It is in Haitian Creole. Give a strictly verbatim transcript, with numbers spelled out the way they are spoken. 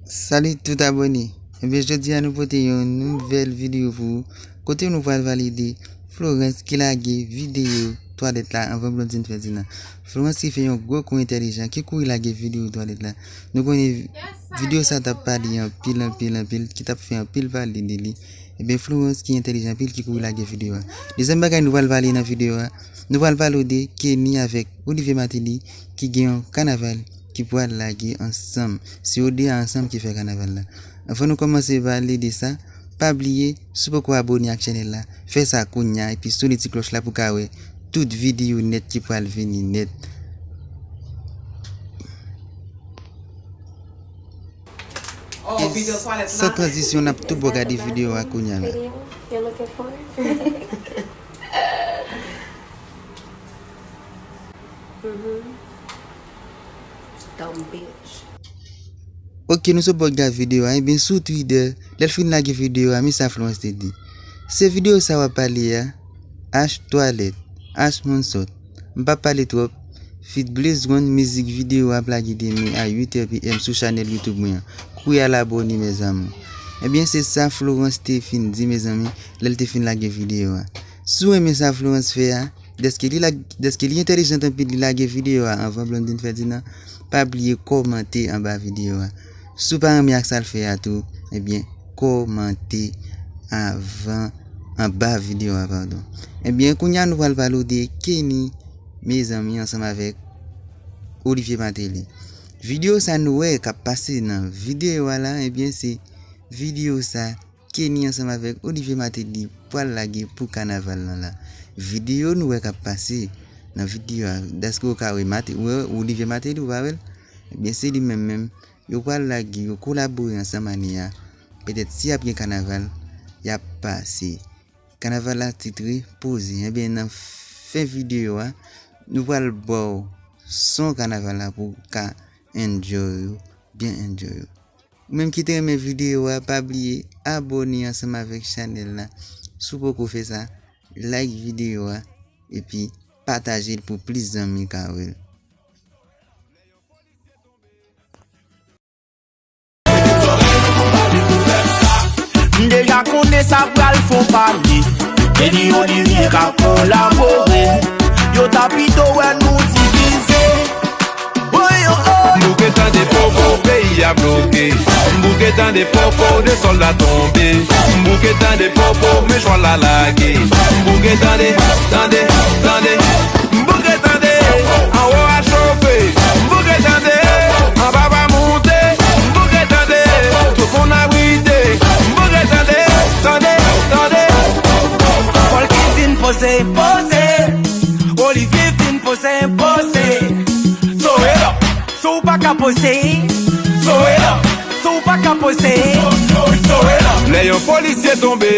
Salut tout abòne. Ebyen, jodi a nou pote yon nouvèl videyo pou ou, kote nou pral pale de Florence ki lage videyo twalèt la anvan Blondine Ferdinand. Florence ki fè yon gwo kou entèlijan, ki kouri lage videyo twalèt la. Nou konnen videyo sa t ap pale anpil, anpil, anpil, ki t ap fè anpil pale de li. Ebyen, Florence ki entèlijan anpil ki kouri lage videyo a. Dezyèm bagay nou pral pale nan videyo a, nou pral pale de Kenny avèk Olivier Martelly ki gen yon kanaval ki pral lage ansanm. Se yo de a ansanm ki fè kanaval la. Anvan nou kòmanse pale de sa, pa bliye, si w poko abòne ak chanèl la, fè sa kounya epi sone ti klòch la pou w ka wè tout videyo nèt ki pral vini nèt. E san tranzisyon, n ap tout bon gade videyo a kounya la. Ok, nou sot bon gade videyo a. Ebyen, sou Twitter, lè l fin lage videyo a, men sa Florence te di. Se videyo sa w ap pale a, H twalèt, H moun sòt. M p ap pale twòp. Fit Blaze One mizik videyo ap lage demen a uit è P M sou chanèl YouTube mwen an. Kouri al abòne, mes amours. Ebyen, se sa Florence te fin di, mezanmi, lè l te fin lage videyo a. Si w renmen sa Florence fè a, dèske li lag-, dèske li entèlijant anpil, li lage videyo a anvan Blondine Ferdinand, pa bliye kòmante anba videyo a. Si w pa renmen ak sa l fè a tou, ebyen, kòmante avan, anba videyo a, padon. Ebyen, kounya nou pral pale w de Kenny, mezanmi, ansanm avèk Olivier Martelly. Videyo sa nou wè k ap pase nan videyo a la, ebyen, se videyo sa Kenny ansanm avèk Olivier Martelly pral lage pou kanaval lan la. Videyo nou wè k ap pase nan videyo a, dèske w ka wè Mate-, wè Olivier Martelly, ou pa wè l? Ebyen, se li menm menm. Yo pral lage, yo kolabore ansanm ane a. Petèt si ap gen kanaval, y ap pase. Kanaval la titre Poze. Ebyen, nan fen videyo a, nou pral ba w son kanaval la pou w ka enjoy ou, byen enjoy ou. Ou menm ki te renmen videyo a, pa bliye abòne ansanm avèk chanèl la. Si w poko fè sa, like videyo a, epi pataje l pou plis zanmi ka wè l. M deja konnen sa pral fon pale. Kenny Olivier ka kolabore. Yo ta pito wè nou divize. Woy, oh, oh. M bouke tande popo, peyi a bloke. M bouke tande popo, de sòlda tonbe. M bouke tande popo, men chwal la lage. M bouke tande, tande, tande. M bouke tande, anwo a chofe. M bouke tande, anba va moute. M bouke tande, tout moun abrite. M bouke tande, tande, tande. Polky fin poze, poze. Olivier fin poze, poze. Throw it up. Si w pa ka poze, throw it up. Si w pa ka poze, throw it up. Lè yon polisye tonbe,